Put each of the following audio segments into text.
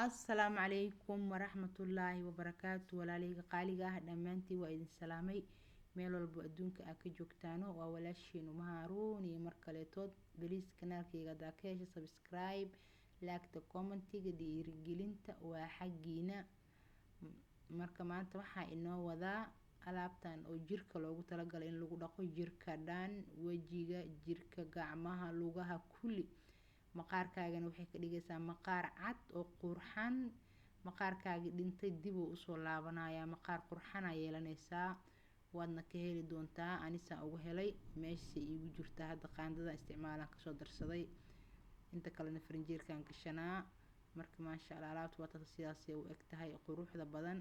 Assalaamu calaykum waraxmatullaahi wabarakaatu. Walaalahayga qaaliga ah, dhammaantiin waa idin salaamay meel walbo adduunka aa ka joogtaano. Waa walaashiin Uma Haaruun iyo mar kaleetood. Please, kanaalkayga hadaa ka hesha, subscribe, like-ta, commentiga, dhiirigelinta waa xaggiina. Marka maanta waxaa inoo wadaa alaabtan oo jirka loogu talagalay in lagu dhaqo jirka dhan, wejiga, jirka, gacmaha, lugaha, kulli. Maqaarkaagana waxay ka dhigaysaa maqaar cad oo qurxan. Maqaarkaagii dhintay dib uu usoo laabanayaa, maqaar qurxanaa yeelanaysaa, waadna ka heli doontaa. Anisaan uga helay, meesha iigu jirta hadda qaandada isticmaalaan kasoo darsaday, inta kalena farinjeerkaan gashanaa. Marka maasha Allah, alaabta waa taas, sidaasay u eg tahay quruxda badan,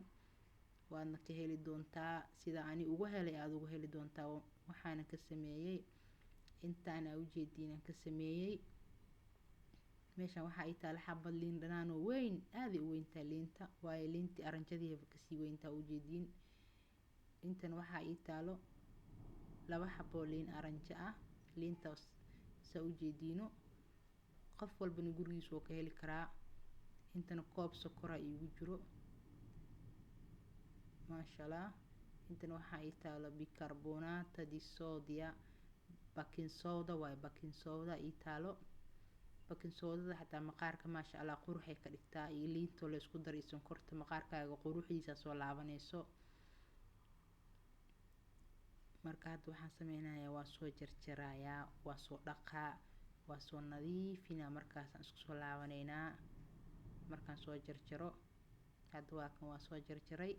waadna ka heli doontaa. Sida ani uga helay aada uga heli doontaa. Waxaana ka sameeyey intaana ujeediinaan ka sameeyey. Meeshan waxaa ii taala xabad liin dhanaan oo weyn, aaday u weyntaa liinta, waayo liintii aranjadiiba kasii weyntaa ujeediin. Intan waxaa ii taalo laba xaboo liin aranjo ah. Liintaas saa ujeediino, qof walbana gurigiisa wuu ka heli karaa. Intana koob sokora iigu jiro, maasha Allah. Intana waxaa ii taalo bicarbonata di sodia, baking soda waaye, baking soda ii taalo. Baking soodada xataa maqaarka maasha Allah quruxay ka dhigtaa, iyo liintoo la isku daray sonkorta, maqaarkaaga quruxdiisa soo laabanayso. Marka hadda waxaan sameynayaa, waa soo jarjarayaa, waa soo dhaqaa, waa soo nadiifinaa, markaasaan isku soo laabaneynaa markaan soo jarjaro. Hadda waa kan, waa soo jarjaray.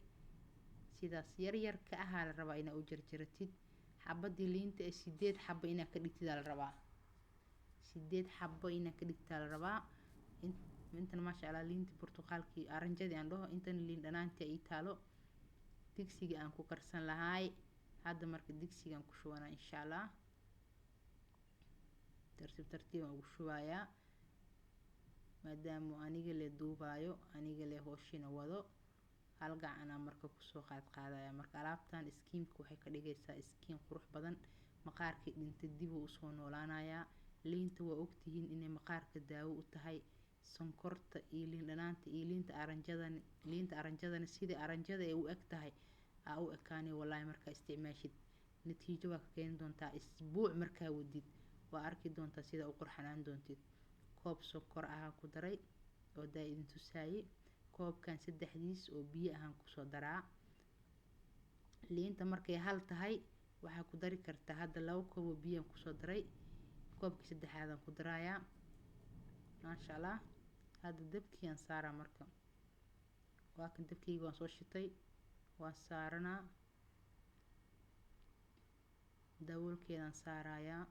Sidaas yaryarka ahaa la rabaa inaa u jarjaratid. Xabadii liinta ee 8 xabo inaa ka dhigtid la rabaa, 8 xabo inaa ka dhigtaa la rabaa. Intan maasha Allah liintii burtuqaalkii aranjadii aan dhaho, intan liin dhanaantii ii taalo, digsiga aan ku karsan lahaay. Hadda marka digsigaan ku shubanaa, insha Allah, tartiib tartiib aan ugu shubayaa, maadaama aniga le duubaayo, aniga le hooshina wado, hal gacanaa marka kusoo qaad qaadaya. Marka alaabtan skiinka waxay ka dhigaysaa skiin qurux badan, maqaarkii dhintay dib uu usoo noolaanayaa. Liinta waa ogtihiin inay maqaarka daawo u tahay. Sonkorta iyo liin dhanaanta iyo liinta aranjadana, liinta aranjadana sidai aranjada ay u eg tahay aa u ekaanay. Wallaahi markaa isticmaashid natiijo waa ka keeni doontaa. Isbuuc markaa wadid waa arki doontaa sida u qurxanaan doontid. Koob sonkor ahaan ku daray oo daa idin tusaayey, koobkan saddexdiis oo biyo ahaan kusoo daraa. Liinta markay hal tahay waxaa ku dari kartaa, hadda 2 koob oo biyaan kusoo daray, koobkii saddexaadaan ku darayaa, maasha Allah. Hadda dabkiiyaan saaraa. Marka waa kan dabkeyga, waan soo shitay, waan saaranaa, daboolkeedaan saarayaa.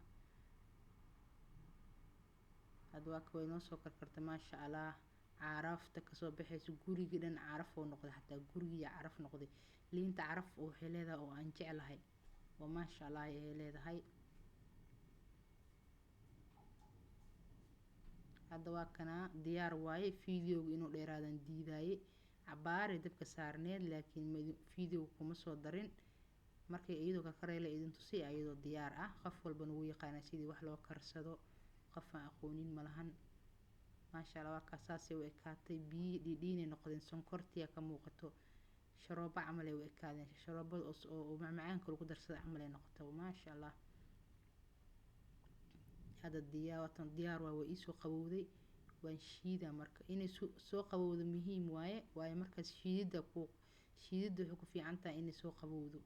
Hadda waa ka, way noo soo karkartay, maasha Allah. Carafta kasoo baxayso gurigii dhan caraf oo noqday, xataa gurigiiya caraf noqday. Liinta caraf oo waxay leedahay oo aan jeclahay oo maasha Allah ay leedahay. Hadda waa kanaa, diyaar waaye. Videoga inuu dheeraadan diidaaye, cabaari dabka saarneed, laakiin videoga kuma soo darin. Markay iyadoo karkarayla idin tusay iyadoo diyaar ah. Qof walbana wuu yaqaanaa sidii wax loo karsado, qof aan aqoonin malahan, maasha Allah. Waa kaas, saasay u ekaatay. Biyihii dhiidhiinay noqdeen, sonkortiya ka muuqato, sharoobo camal ay u ekaadeen, sharoobada oo macmacaanka lagu darsada camal ay noqoto, maasha Allah. Hadda diyaar, waatan diyaar waa, waa iisoo qabowday, waan shiidaa. Marka inay soo qabowdo muhiim waaye, waayo markaas shiidida ku shiidida waxay ku fiican tahay inay soo qabowdo.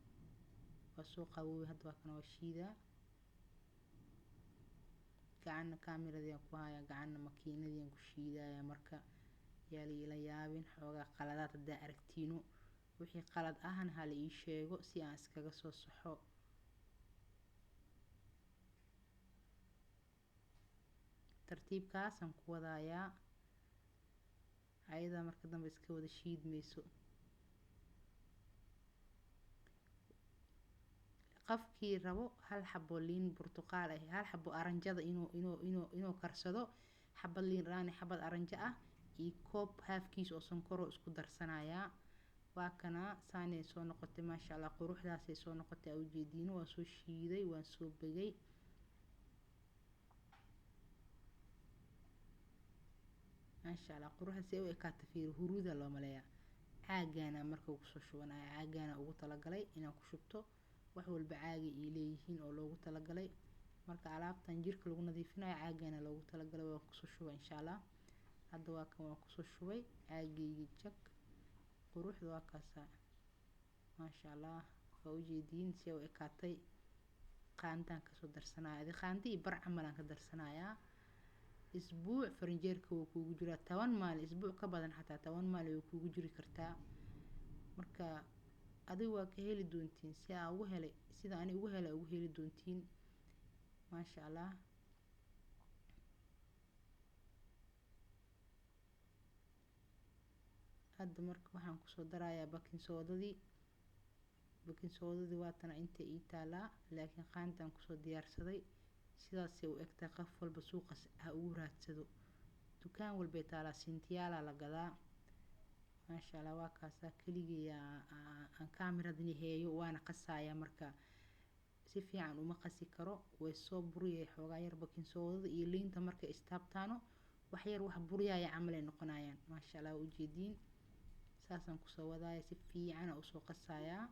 Waa soo qabowday hadda, waa kana, waa shiidaa. Gacanna kaamiradiiaan ku hayaa, gacanna makiinadiiaan ku shiidaya. Marka yaa la ila yaabin xoogaa qaladaad haddaa aragtiino, wixii qalad ahna hala ii sheego si aan iskaga soo saxo. Tartiibkaasaan ku wadayaa, ayadaa marka dambe iska wada shiidmayso. Qofkii rabo hal xabo liin burtuqaal ah, hal xabo aranjada inuu karsado, xabad liin dhanaan, xabad aranjo ah iyo koob haafkiis oo sonkoroo isku darsanayaa. Waa kana, saanay soo noqotay, maasha Allah, quruxdaasay soo noqotay aa ujeediino. Waan soo shiiday, waan soo begay. Maasha Allah, quruxda see u ekaata fiir, huruuda loo maleeyaa. Caagaana marka kusoo shubanaya, caagaana ugu talagalay inaan ku shubto. Wax walba caagay ay leeyihiin oo loogu talagalay. Marka alaabtan jirka lagu nadiifinayo caagaana loogu talagalay, waan kusoo shubay insha Allah. Hadda waa kan, waan kusoo shubay caagaygii jag. Quruxda waa kaasa, maasha Allah, waa ujeediin si u ekaatay. Qaandaan kasoo darsanaya, adi qaandi iyo bar camal aan ka darsanayaa. Isbuuc farinjeerka wuu kuugu jiraa, 10 maalin, isbuuc ka badan xataa, 10 maalin way kuugu jiri kartaa. Marka adiga waa ka heli doontiin si aa ugu helay, sida ani ugu helay ugu heli doontiin, maasha Allah. Hadda marka waxaan kusoo darayaa baking soodadii. Baking soodadii waatana inta ii taalaa, laakiin qaantaan kusoo diyaarsaday. Sidaasay u egtahay. Qof walba suuqas ha ugu raadsado, dukaan walbay taalaa, sintiyaalaa la gadaa, maasha Allah. Waa kaasaa, keligay aan kaamiradni heeyo, waana qasaaya. Marka si fiican uma qasi karo, way soo buriyay xoogaa yar. Baking soodada iyo liinta markay istaabtaano wax yar wax buryaaya camal ay noqonayaan, maasha Allah. Waa ujeediin, saasaan kusoo wadaaya, si fiicana usoo qasayaa.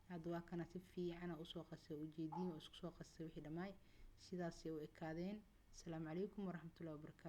Hadda waa kana, si fiicana usoo qasay, ujeediin, waa isku soo qasay wixii dhammaay, sidaasay u ekaadeen. Asalaamu calaykum waraxmatullahi wabarakaatu.